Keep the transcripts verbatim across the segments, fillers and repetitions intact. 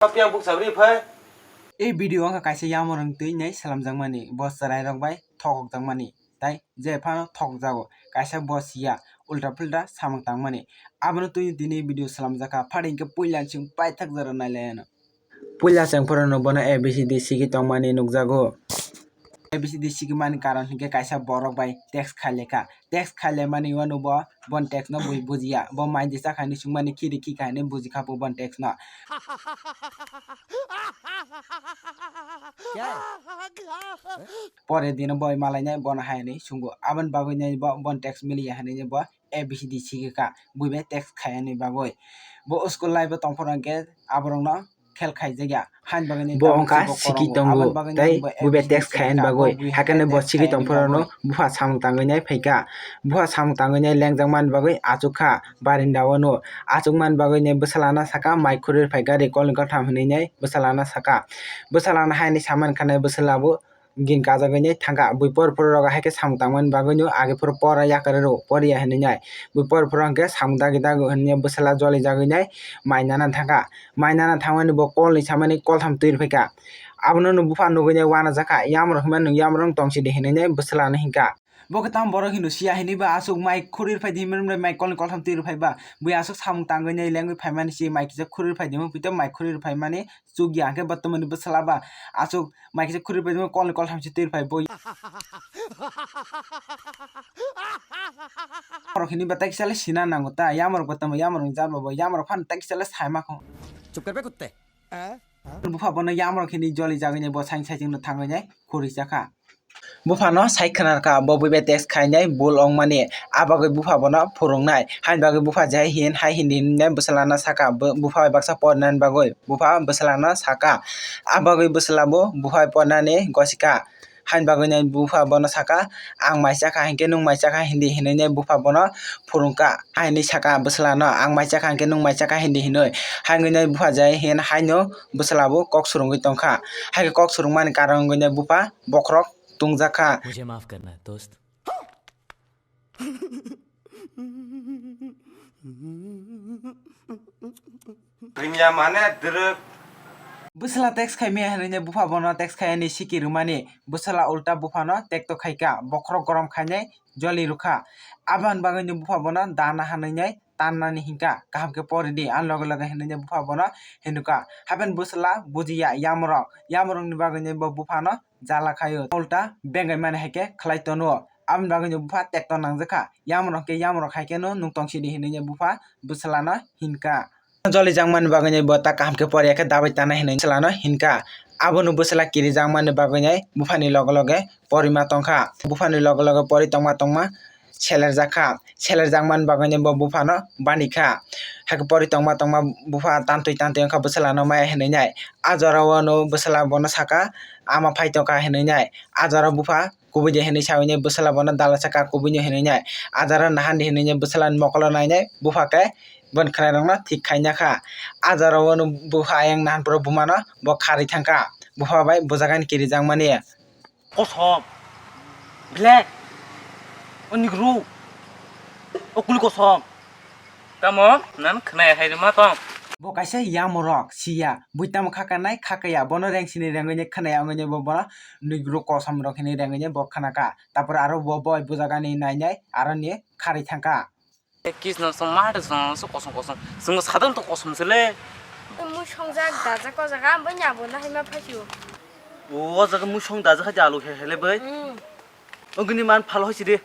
Piang bukcha bri phai. E video wngkha kaisa yamorong twi nai slamjakmani, bo chwrairok bai thokokjakmani, tai je phano thokjago, kaisa bo siya, ulta pulta samung tangmani. Abono twi tini video slamjakha, phari hinkhe puila chwng paithak jora nailaiano. Puila chwng phano bono A B C D sigi tongmani nukjago. A B C D sigimani karon hinkhe kaisa borok bai text khailekha. Text khailaimani uano bo bon text no bui bujiya. Bo mai jesa khaini sungmani khiri khi khaini bujikha bo bon text no. Pore dino boi malainai bono hai hinwi sungo. Aboni bagwi nai bo bon text miliya hinwi bo A B C D sigikha. Bui bai text khaiyani bagwi. Bo school life o tongphuru hinkhe aborokno khel khaijakya. Hain bagwi ni bo wngkha siki tongo, tei bui bai text khaiyani bagwi, hakhe bo siki tongphuru no bupha samung tangwi nai phaikha. Bupha samung tangwi nai lengjak mani bagwi achukha barinda o no. Achuk mani bagwi nai bwsala no saka mai khurui phai gari kolni kotham hinwi nai bwsala no saka. Bwsala no haini samani khanai bwsala bo gin kajagwi nai thangkha. Bui por phuru rogo hai khe samung tangmani bagwi no age phuru pora yakarwi rw, poriya hinwi nai. Bui por phuru hwnkhe samung dagi dagi hinwi bwsala jolijagwi nai mai nana thangkha. Mai nana thangmani bo kolni samani koltham twi rw phaikha. Abono no bupha nugwi nai uanajakha, yamrok hinmani yamrok tong sidi hinwi nai bwsala no hinkha. Bo khe tamo borok hino siya hinwi ba aswk mai khurui rw phaidi hinmani mai kolni koltham twi rw phaiba. Bui aswk samung tangwi nai lengwi phaimani si mai kisa khurui rw phaidi hinwi pito mai khurui rw phaimani. Chukya hwnkhe bo tamoni bwsala ba aswk mai kisa khurui pai kolni koltham se twi phai bo. Borok hini ba taikisa le sina nango ta, yamrok bo tamo yamrok ni jat bo, yamrok phano taikisa le saima kho. Chup kar be kutte. Bupha bono yamrok hini joli jagwi nai bo saing saijing no thangwi nai khurui chakha. Buphano sai khwnarkha, bo bui bai text khainai bul wngmani, a bagwi bupha bono phwrwngnai. Haini bagwi bupha je hai hin, hai hindi hinwi bwsala no sakha, bupha bai baksa porinani bagwi bupha bwsala no sakha. A bagwi bwsala bo bupha bai porinani gosikha. Haini bagwi nai bupha bono sakha, "Ang mai chakha hinkhe nwng mai chakha hindi," hinwi nai bupha bono phwrwngkha. Haini sakha bwsala no, "Ang mai chakha hinkhe nwng mai chakha hindi," hinwi. Haini bagwi nai bupha je hai hin, haino bwsala bo kok swrwngwi tongkha. Hai khe kok swrwngmani karon wngwi nai bupha bokhorok tungjakha. मुझे माफ करना, दोस्त। Ringya mane dwrwk. Bwsala text khai maya hinwi bupha bono text khai ani siki rwmani. Bwsala ulta buphano tekto khaikha, bokhorok gorom khainai joli rwkha. Aboni bagwi bupha bono dana hinwi nai tannani hinkha, kaham khe pori di, ani loge loge hinwi bupha bono hinukha. Hapheno bwsala bujiya yamrok, yamrokni bagwi bo buphano jala khaio. Ulta bengai mani hai khe khlai tono. Aboni bagwi bupha tekto nangjakha. Yamrok khe yamrok hai kheno nwng tong sidi hinwi bupha bwsala no hinkha. Joli jakmani bagwi bo ta kaham khe poriya khe dabai tana hinwi bwsala no hinkha. Abono bwsala kiri jakmani bagwi buphani loge loge porima tongkha. Buphani loge loge pori tongma tongma selerjakha. Selerjakmani bagwi bo buphano banikha. Hai khe pori tongma tongma bupha tantwi tantwi wngkha bwsala no maya hinwi nai. A jora o no bwsala bono sakha, "Ama phai tongkha," hinwi nai. A jora bupha kubui de hinwi sawi nai, bwsala bono dala sakha kubui no hinwi nai. A jora nahan di hinwi nai bwsala ni mokolo nai nai bupha khe boni khwnai rok no thik khaina kha. A jora o no bupha ayang nahan phuru buma no bo kharwi thangkha. Bupha bai bujagani kiri jakmani. Kosom. Black. O nigro. O kuli kosom. Tamo, nan khwnaya hai rwma tong. Bo kaisa yamorok siya. Bui tamo khakanai, khakaya. Bono rengsini rengwi nai khwnaya wngwi nai bo bono nigro kosom rok hinwi rengwi nai bo khwnaka. Tapor aro bo boi bujagani nai nai aro ni kharwi thangka. Kisno song mate song so kosom kosom. Song sadon to kosom sele. Mui songjak dajak o jaga, bo nya bo na hai ma phaisu. O jaga mui song dajak kha jalo he hele bai. Hmm. Ogni man phalo hoisi de.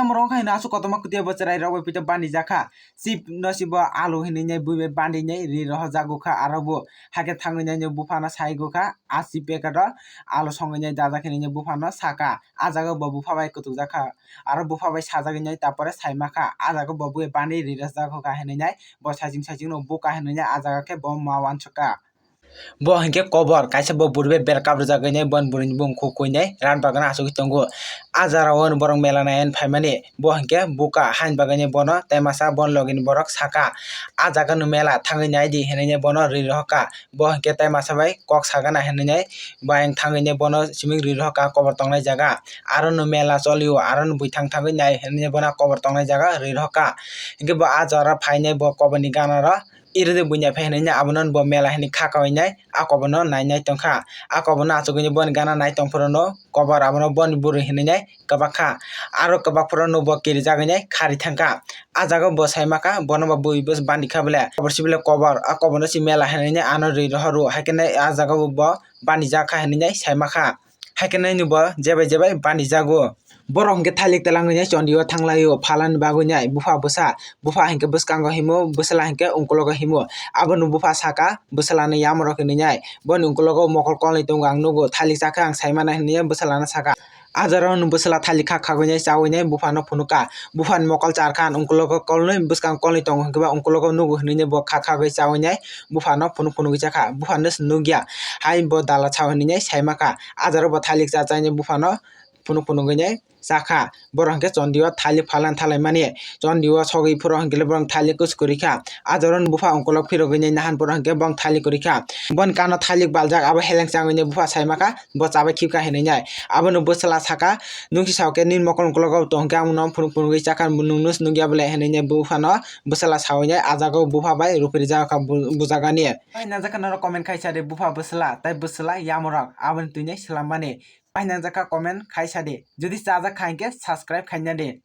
Amrong khai na su kotoma kutia bo cherai rok bai pita bani jakha. Sip no si bo alu hinwi nai bui bai bandi nai ri roho jago kha aro bo. Hake thangwi nai bupha no sai go kha. A si packet o alu songwi nai dajak hinwi nai bupha no saka. A jaga bo bupha bai kutuk jakha. Aro bupha bai sajagwi nai tapore sai makha. A jaga bo bui bandi ri rajak kha hinwi nai bo sajing sajing no buka hinwi nai a jaga khe bo ma wansukha. Bo hinkhe kobor kaisa bo buri bai bel kap rwjak wi nai bo buri ni bumung kukui nai ran bagwi asugwi tongo. A jara o borok mela nai phaimani bo hinkhe buka hain bagwi nai bono tai masa bon logi ni borok saka. A jaga no mela thangwi nai di hinwi nai bono ri rohor kha. Bo hinkhe tai masa bai kok sagana hinwi nai bayang thangwi nai bono simi ri rohor kha kobor tongnai jaga. Aro no mela choli o aro no bwithang thangwi nai hinwi nai bono kobor tongnai jaga ri rohor kha. Hinkhe bo a jora phainai bo kobor ni gana ro Iri de buina phai hinwi abono bo mela hinwi kha kawi nai, a koborno nai nai tongkha. A koborno achugwi boni gana nai tongphuru no kobar abono boni bwrwi hinwi nai kwbakha. Aro kwbak phuru no bo kirijagwi nai khari thangkha. A jaga bo saimakha, bono bo bui bwswk bandi kha bole. Kobar si bole kobar, a koborno si mela hinwi nai ano ri rohor o. Haikhe nai a jaga bo bandijak kha hinwi nai saimakha. Haikhe nai ni bo jebai jebai bandijago. Borok hinkhe thalik twlangwi nai chondio thanglaio phalani bagwi nai bupha bwsa. Bupha hinkhe bwskango himo, bwsla hinkhe ungkologo himo. Abono bupha saka bwslano yamorok hinwi nai. Boni ungkologo mokol kolni tongo ang nugo, thalik chakhe ang saimana hinwi bwslano saka. A jorao no bwsla thalik kha khagwi nai chawi nai buphano phunukha. Buphani mokol charkha, ungkologo kolnwi bwskang kolnwi tongo hinkhe ba ungkologo nugo hinwi bo kha khagwi chawi nai buphano phunuk phunugwi chakha. Buphano se nukya. Hai bo dala chao hinwi nai saimakha. A jorao bo thalik cha chainai buphano phunuk phunugwi nai chakha. Borok hinkhe chondio thalik phalan thalaimani. Chondio sogwi phuru hinkhe borok thalik kusu kwrwikha. A jorao no bupha ungkolog phirogwi nai nahan borok hinkhe bong thalik kwrwikha. Boni kano thalik baljak abo heleng changwi nai bupha saimakha. Bo chabai khibkha hinwi nai. Abono bwsla saka, "Nwng si sao khe nini mokol ungkologo tong khe ang no phunuk phunugwi chakha, nwng no se nukya bole?" hinwi nai buphano bwsla sawi nai. A jaga o bupha bai ruphirijak kha bu-, bujagani. Pai nangjakha norok comment khai sa di, bupha bwsla tai bwsla yamorok aboni twi nai swlammani. Pai nangjakha comment khai sa di. Jodi chajak kha hinkhe subscribe khaina di.